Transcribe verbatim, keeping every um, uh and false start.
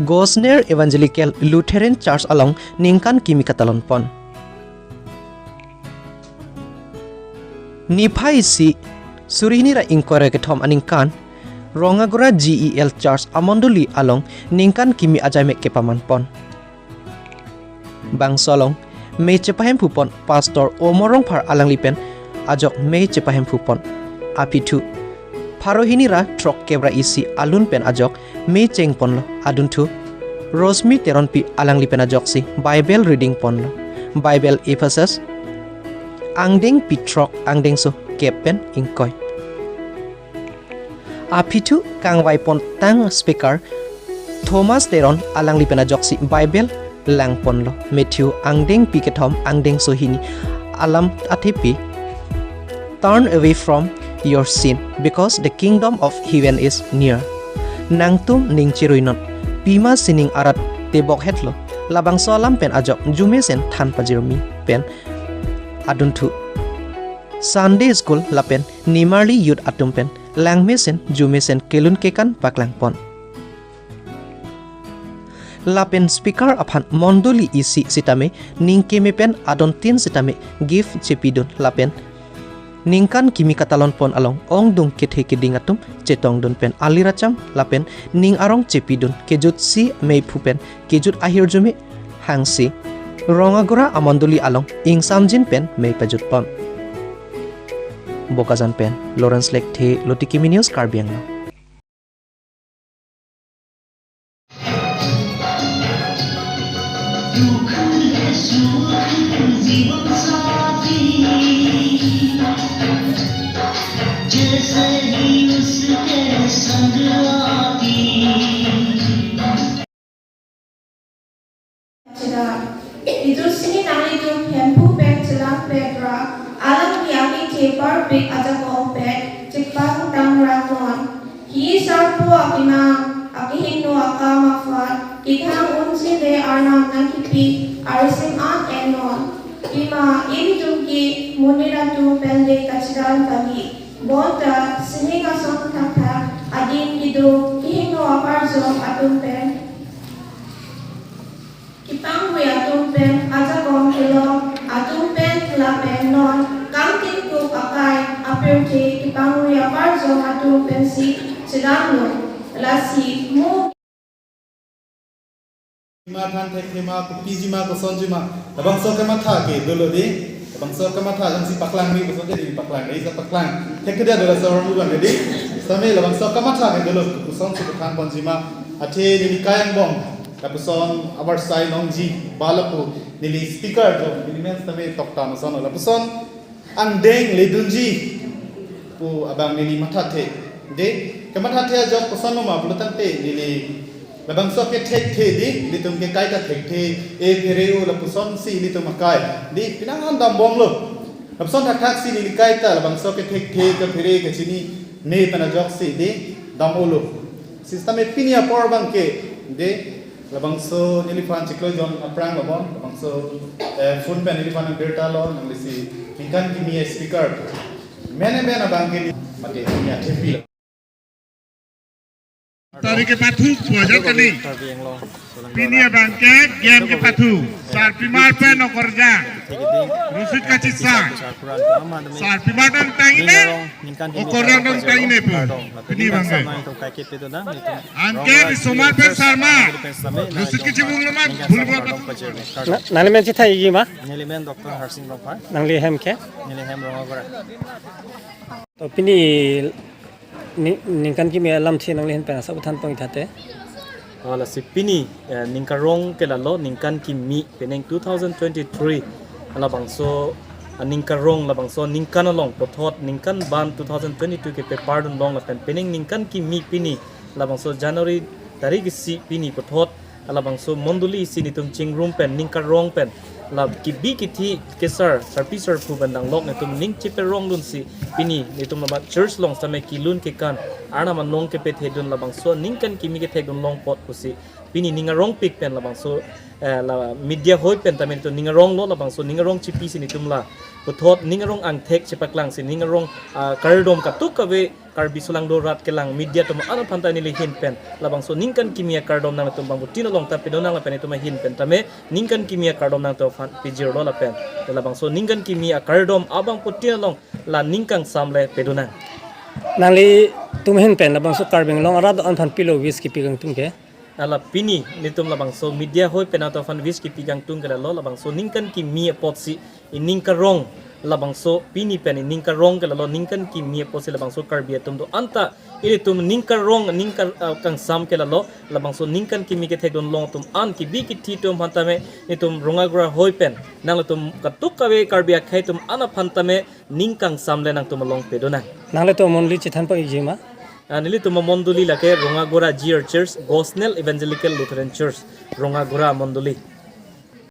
Gosner Evangelical Lutheran Church along ningkan kimi katalon pon. Niphai isi suri hini ra ingkoi ra kethom aningkan, Rongagora G E L Church amondoli along ningkan kimi ajaimek kepaman pon. Bangso along mei chepahemphu pon Pastor Omor Rongphar alangli pen ajok mei chepahemphu pon. Aphi thu pharo hini ra throkkep ra isi alun pen ajok mei cheng ponlo. Adunthu Rosmi Teronpi alangli pen ajoksi Bible reading ponlo. Bible Ephesus angdengpi throk angdengso kep pen ingkoi. Aphi thu kangvai pontang speaker Thomas Teron alangli pen ajoksi Bible lang ponlo. Matthew angdengpi kethom angdengso hini alam athepi, "Turn away from your sin, because the kingdom of heaven is near." Nangtum ning cherui non, pima sining arat tebok hetlo. Labangso alam pen ajok arjumesen than pajirmi pen adunthu Sunday School lapen nimarli youth atum pen langmesen arjumesen kelun kekan paklang pon. Lapen speaker aphan mondoli isi sitame ning keme pen adon tin sitame gift chepidun lapen ningkan kimi katalon pon along ongdung kethe keding atum chetongdun pen aliracham lapen ning arong chepidun kejutsi meiphu pen kejut ahirjume hangsi Rongagora amondoli along ingsamjin pen mei pajut pon. Bokajan pen Lawrence Lekthe, Lotiki Mini News, Karbi Anglong. Chedam. Itum si nanglitum hemphu pen chelang pet ra, alangli akeche parpik ajakong pen chepangtang ra non. Hi sarpo akinang, akehingno akam aphan kethang unji le Arnam nangkipi arisim an en non. Pima ilitum ke monit atum pen le kachedam kali. Bonta sining ason thakthak adim kedo kehingno aparjong atum pen, kepangri atum pen, ajakong kelong atum pen lapen non kangtingkuk akai apirthe kepangri aparjong atum pensi chedamlo. Lasi mo Mathan thekthe ma, kopiji ma, kosonji ma, labangso kematha ke dolo dei. Labangso kematha jongsi paklang ni, kosonji dei paklang, dei sa paklang. Thekthe dia dolo sa orang bukan dei. Sitame labangso kematha ke dolo, kosonsi kethan ponji ma, athe neli kai angbong lapuson abar sai longji, ba lapu neli speaker jo, neli men sitame tokta no sono, lapuson angdeng ledunji pu abang neli mathathe. Dei, kemathathe ajok koson ma pulo tangte neli labangso ke thekthe dei, ilitum ke kai ta thekthe, e phere-o lapusonsi ilitum akai dei, penang an dambomlo. Lapuson thakthak si neli kai ta labangso ke thekthe, ke phere, kachini, ne pen ajoksi dei dam-olo. Sitame pini apor abang ke dei, labangso neliphan chiklo jon aphrang labon, labangso, eh, phone pen neliphan nang birta lo, nanglisi ningkan kimi speaker mene mena abang ke ni mate kimi athepi lo. Tarik kepathu pu ajat kali. Pini abang ke game kepathu. Sarpimar pen okorja. Rusit kachisa. Sarpimar dan tangine. Okorja dan tangine pu. Pini abang ke. Anke di Somar pen Sarma. Rusit kachibung lama. Bulu bulu. Na, nangli men chithai ji ma? Neli men Doctor Harsing Rongphar. Nangli hem ke? Neli hem Rongagora. To pini ni, ningkan kimi alamthe nangli ahin pen asap than pon thate. Lasi pini, eh, ningkarong ke lalo ningkan kimi penang two thousand twenty-three. Labangso, ah, ningkarong labangso ningkan along puthot ningkan ban two thousand twenty-two ke pepardun long lapen penang ningkan kimi pini labangso January tarik isi pini puthot labangso mondoli isi netum chingrum pen ningkarong pen la kebi kethe kesar sarpi sarpo pen danglok netum ning cheperongdunsi pini netum labat church along sitame kelun kekan Arnam anong kepethedun labangso ningkan kimi kethekdun long apot pusi pini ning arongpik pen labangso, eh, la media hoi pen tame netum ning aronglo labangso ning arong chepisi netum la puthot ning arong angthek chepaklangsi ning arong, ah, kardom katuk kave Karbi Solangdo rat kelang media atum an aphan ta neli ahin pen labangso ningkan kimi akardom nangtum bangphutin along ta pedonang lapen itum ahin pen tame ningkan kimi akardom nangtum aphan pijirlo lapen te labangso ningkan kimi akardom abangphutin along la ning kangsam le pedonang. Nanglitum ahin pen labangso Karbi Anglong arat an aphan pilo wish kipi kangtung ke? Hala pini nelitum labangso media hoi pen nangtum aphan wish kipi kangtung ke lalo labangso ningkan kimi apotsi ining karong labangso pini pen ining karong ke lalo ningkan kimi apotsi labangso Karbi atum do-an ta ilitum ning karong ning kar, ah, kangsam ke lalo labangso ningkan kimi kethekdun long atum an kibi kithi atum aphan tame nelitum Rongagora hoi pen nanglitum katuk kave Karbi akhei atum an aphan tame ning kangsam le nangtum along pedonang. Nanglitum mondoli chethan pon-ikji ma? Ah, nelitum amondoli lake Rongagora G R Church, Gosnell Evangelical Lutheran Church, Rongagora mondoli.